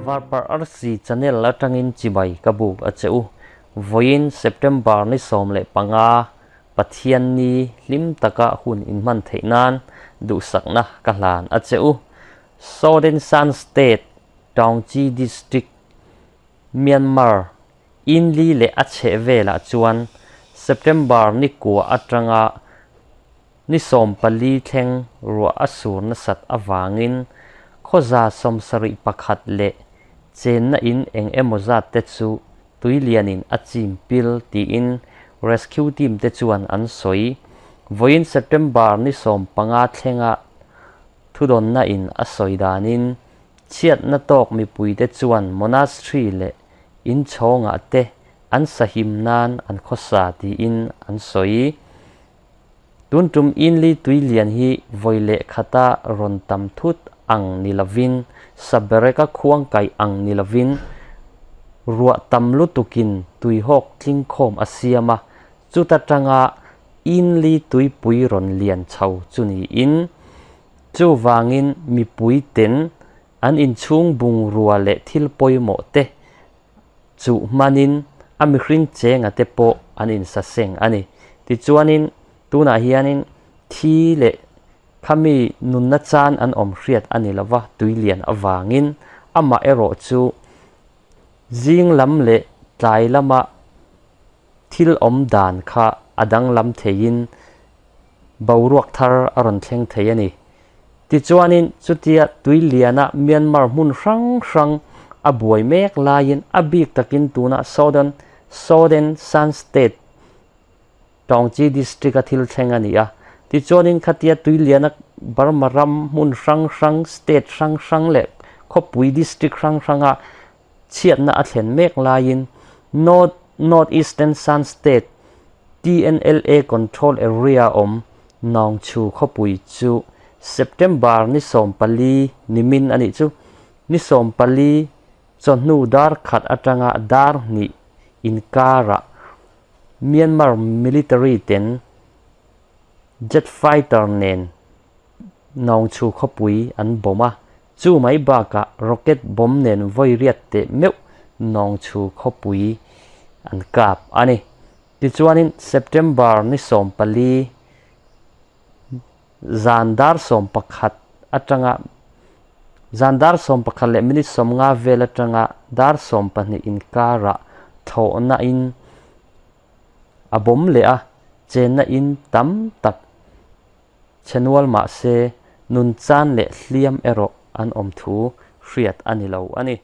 Varparh Arsi channel atangin chibai ka buk a che u. Vawiin September ni 15 Pathianni hlim taka hun inhman theih nan duhsakna ka hlan a che u. Southern Shan State, Taungchi District, Myanmar, Inli leh a chheh velah chuan September ni kua atanga ni 14 thleng ruah a sur nasat avangin khawza 71 leh chenna in eng emaw zat te chu tuilianin a chim pil tiin rescue team te chuan an sawi. Vawiin September ni 15 thlenga thudawnna in a sawi danin chhiatna tawk mipuite chuan monastery leh inchhawngah te an sahim nan an khawsa tiin an sawi. Tun tum Inli tuilian hi vawi leh khata rawn tam thut ang ni lovin, sabereka khuang kai ang ni lovin, ruah tam lutukin tuihawk tlingkhawm a siam a, chuta tanga Inli tuipui rawn lian chho chu niin, chuvangin mipui ten an inchhung bungrua leh thil pawimawh te chu hmanin a mihring chenga te pawh an insaseng a ni. Tichuanin tunah hianin thi leh khami nunna chan an awm hriat a ni lova tuilian avangin amah erawh chu zing lam leh tlai lama thil awm dan kha a danglam theiin boruak thar a rawn thleng thei a ni. Tichuanin chutia tuiliana Myanmar hmun hrang hrang a buai mek laiin a bik takin tuna Southern Southern Shan State Taungchi District a thil thleng a ni a. Tichuanin khatia tuiliana Burma ram hmun hrang hrang state hrang hrang leh khawpui district hrang hranga chhiatna a thlen mek laiin North North Eastern Shan State TNLA control area awm Naungchu khawpui chu September ni 14 nimin a nih chu. Ni 14 chawhnu dar khat atanga dar hnih inkarah Myanmar military ten jet fighter nen Naungchu khawpui an bomb a, chu mai bakah rocket bomb nen vawi riat teh meuh Naungchu khawpui an kap a ni. Tichuanin September ni 14 zan dar 11 atanga zan dar 11 leh minute 50 vel atanga dar 12 inkarah thlawhna in a bomb leh a, chenna in tam tak chhenual mahse nun chan leh hliam erawh an awm thu hriat a ni lo a ni.